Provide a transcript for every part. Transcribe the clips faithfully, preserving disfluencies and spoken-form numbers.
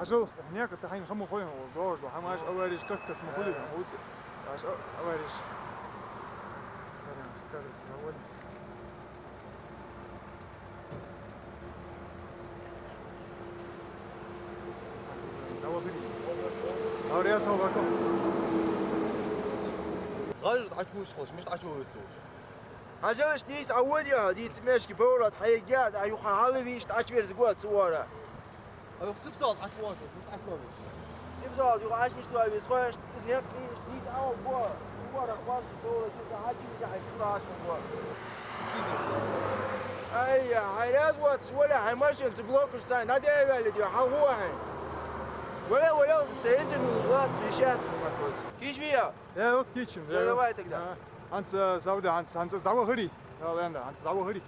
Хьажал, хьанекъа тахьайн хама хойн, ол дождо, хьамаш авариш кас-кас ма хули, хьуци. Аш авариш. Сорян, скажи, проволи. Давахири. Авария салбаков. Гажд ачуш хаш, мишт ачуш. Хьажалаш нийса Ӏаводий хьо, дийца мешки бовлад хьайгад, а юха хьалавиш тӀачверза гуа цу вара. Аюх сипсал ачуаш, ачуаш. Сипсал юха ачмиш туа вис хош, из не пиш, нийса Ӏавод гуа. Цу вара хваш бовлад, цу хьачи хьай сипсал ачуаш гуа. Ай, я, хьай раз вот, валя, хьай машин, цу блокуш тай, на девяли ди, хьал гуа хьай. Валя, валя, цейдин, вот, решать, вот, вот. Киш вия? Да, вот кичим, всё, да, давай тогда. А, хьанца, э, завда, хьанца, хьанца, давахири. Да, ладно, хьанца, давахири.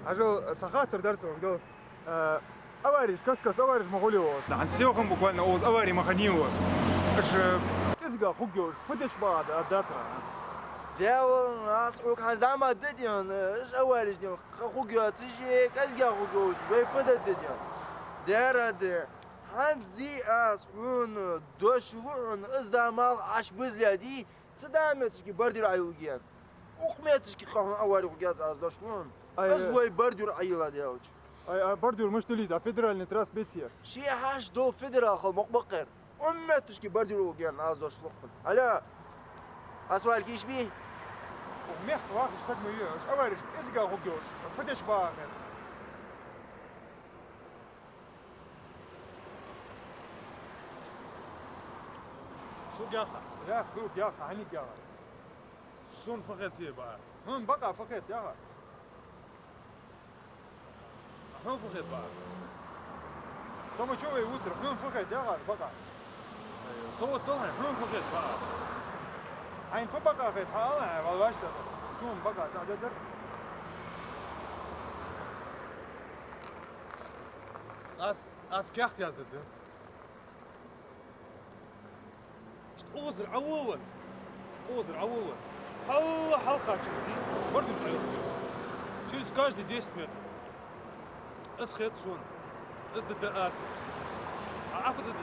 Хьажал, ца хаттар дар цунга, да. Э, авариш, кас-кас авариш ма хули оз. Да, хьанца севхам буквально оз, авари ма хани оз. Аш, э, кӀезига хугёж, фу деш бада, а, дацра. Дявол, ас хьук хьан зама дидион, аш авариш дион, ха хугёци же, кӀезига хугёж, вай фу дидион. Дера де. ХӀанз зи аз хьона дош лу хьона, из да мал Ӏаш бизледи, ца да метрашки бардир Ӏаюлгиян. Укх метрашки кхахьун авари хургьяц аз дош лу хьона. Ай, из ай. Вай бардир Ӏайила делча. Ай, ай, бардир муштили да федеральный трасс бецер. Ши хьаш дол федерал хал мокъ бакъер. Укх метрашки бардир улгиян аз дош лу хьона. Аля. Асфальт киш би? Укх мехк вахаш саг ма йош, авариш кӀезига хургьош. Фу деш бахет. Су гяха. Ях, ду гяха, хьани гяха. Сун фахет е ба. Хьун бакъа фахет яхас. Хьун фахет ба. Со ма чо вай утра, хьун фахет яхас бакъа. Со вот тохай, хьун фахет ба. Хьайн фу бакъа хет, хьа ала, хьа вал вашта. Сун бакъа, ца дадар. Аз, аз кяхт язда да. Озар Ӏаволан. Озар Ӏаволан. Хьалла хьалха через десять. Бардуш Ӏайла. Через каждые десять метров. Аз хет сон. Аз да да аз. А афа да да.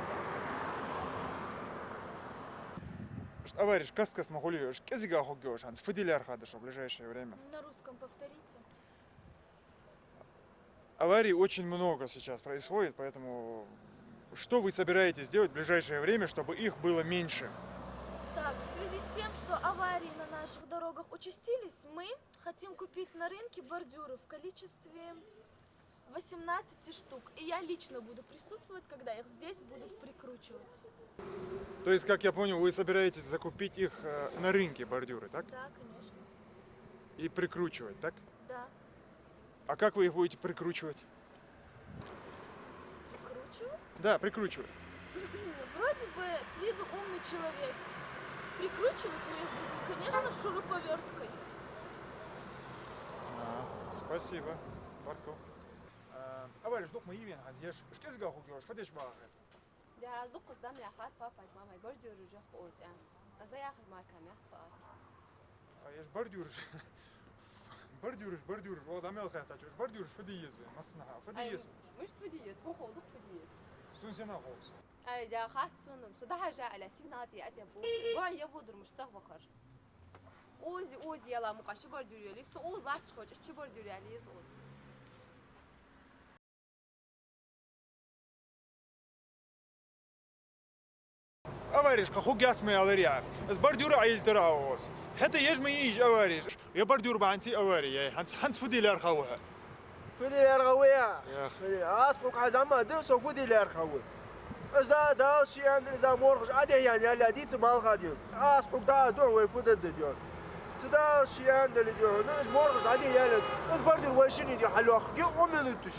Ишт авариш кас-кас ма хули, ишт кӀезига хургьош хӀанз. Фу де лаьрхӀа да шо в ближайшее время? На русском повторите. Аварий очень много сейчас происходит, поэтому что вы собираетесь делать в ближайшее время, чтобы их было меньше? Так, в связи с тем, что аварии на наших дорогах участились, мы хотим купить на рынке бордюры в количестве восемнадцати штук. И я лично буду присутствовать, когда их здесь будут прикручивать. То есть, как я понял, вы собираетесь закупить их, э, на рынке, бордюры, так? Да, конечно. И прикручивать, так? Да. А как вы их будете прикручивать? Прикручивать? Да, прикручивать. Вроде бы с виду умный человек. Прикручивать мы их будем, конечно, шуруповерткой. А, спасибо. Баркал. А, авариш дукха ма йий вайна хӀанз еш, ишт кӀезига хургьош, фу деш бахет. Да, аз дукха из дам яхар папай, мамай, бордюраш яха оз аьнна. Аз яхар мара кам яхар. А еш бордюраш. Бордюраш, бордюраш, о, да мел хетача, еш бордюраш фу де еза вай, массанахьа, фу де еза? Мишт фу де еза, хӀун ховдух фу де еза? Сун сенах ховс? Ай, да, хатта сона, со дахьажа аьле, сигнал тӀа я тӀа бу. Гой я водар муш сах вахар. Ози, ози яла мукъа ши бордюр яли, со оз латаш хоча ши бордюр яли из оз. Авариш кхы хургьяц ма аьлар я. Из бордюр Ӏайилтар а оз. ХӀета еш ма йий иш авариш. Я бордюр бахьанца авари яй. ХӀанз, хӀанз фу де лаьрхӀа ва хьо? Фу де лаьрхӀа ва я? Ях. Фу де, аз хьук хьазама да, со фу де лаьрхӀа ва. Из да дал ши андр за морхаш а де ян яла дийца балха дин. Аз хьук да а дун вай фу де де дин. Цу Дала ше аьннадале, дий хьона, уж морхаш дӀадийхка ялат. Из бордюр вай шинне, дий хьона, хьалйоаккхаргья укх минуте.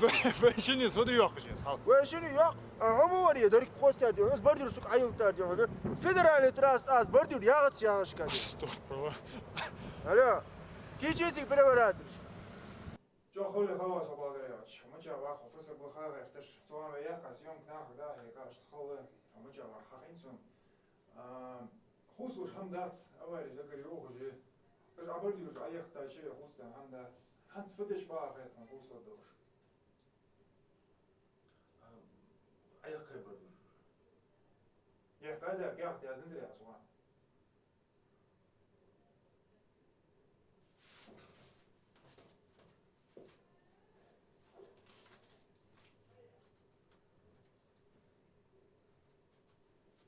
Вай шинне из фу да йоаккхаш я из хьал? Вай шинне йоаккх, а хьо ма варий, деррига хостар, дий хьона, из бордюр сога хьайиллийтар, дий хьона. Федеральни трасса тӀа из бордюр ягӀац яхаш кад. Астагфируллахь. Алло, кийча цига перевороташ. Чо хуле хавас хабалдар яхача, мача ваха фасаг ваха гӀерташ, цу хана яхка съёмка наха да, хӀе, кашта хала, мача ваха хьахин сона. А, хувцалуш хӀама дац, авари дагар йохаш я. Уж Ӏа бордюраш Ӏаяхийтача, хувцаденна хӀама дац. ХӀанз фу деш ба хет хьона хувцалургдолаш? А, Ӏаяхкай бордюраш. Яхкай да, каьхат яздинзар яц ван.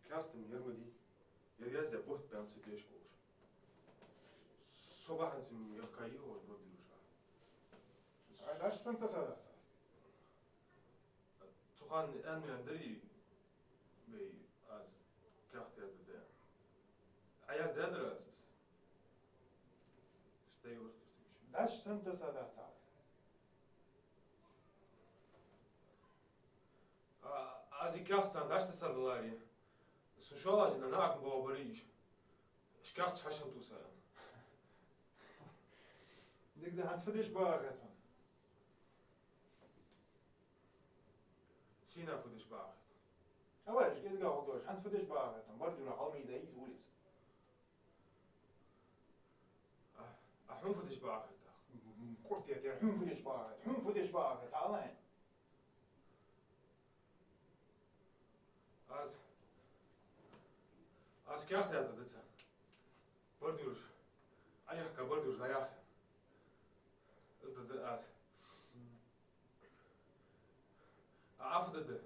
Каьхат-м ер ма дий. Ер яздаь бутт баьнна ца деш болаш. Со бахьанца-м яхкай йоах бордюраш. Ай, даш санна таса дац аз. Цу хана аьнна-аьнна дарий, бей, аз каьхат яздаь да. Ӏа яздаь дар аз из. Иштта дайлар кирцамаш. Даш санна таса дац аз. А, аз из каьхат царна даш таса даларе, сона шоллагӀча дийнахьа нахарт ма бовбарий уж. Уж каьхаташ хьашал тувсай. Дика да, хӀанз фу деш ба хет хьона? Сийна фу деш ба хет хьона? Авариш кӀезига хьо дош, хӀанз фу деш ба хет хьона? Бордюрах хьалмийзай из улица. А, а хьона фу деш ба хет хьона? Куртет яр, хьона фу деш ба хет хьона? Хьона фу деш ба хет хьона, хьалай? Аз, аз каьхат яздаь да царна. Бордюраш Ӏаяхка, бордюраш дӀаяхьа. Из да да аз. А Ӏа фу да да?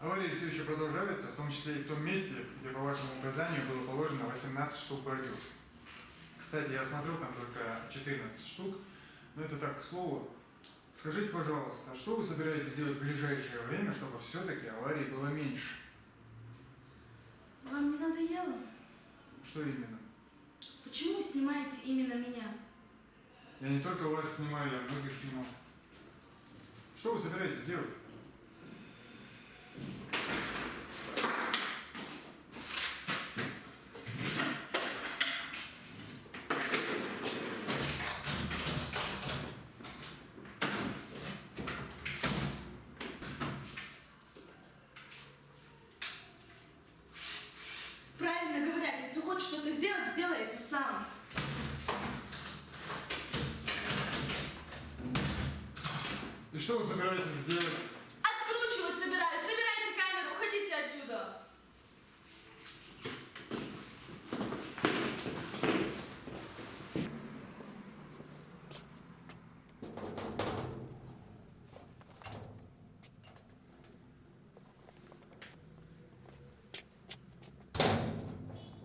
Аварии всё ещё продолжаются, в том числе и в том месте, где по вашему указанию было положено восемнадцать штук бордюр. Кстати, я смотрю, там только четырнадцать штук. Но это так, к слову. Скажите, пожалуйста, что вы собираетесь делать в ближайшее время, чтобы всё-таки аварий было меньше? Вам не надоело? Что именно? Почему вы снимаете именно меня? Я не только вас снимаю, я многих снимал. Что вы собираетесь делать? Правильно говорят, если хочешь что-то сделать, сделай это сам. И что вы собираетесь сделать? Откручивать собираюсь. Собирайте камеру, уходите отсюда.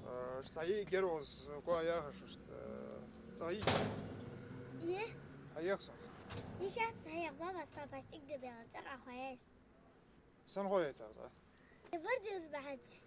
Э, схьаех герваз, кхо яхаш, э, схьаех. Е? Хьаех со. Ишат схьаех, бабас, папас, тӀигде бела, цӀакъа хьоаес. Сенна хьоаецар цӀа? Е бордюраш бахьанца.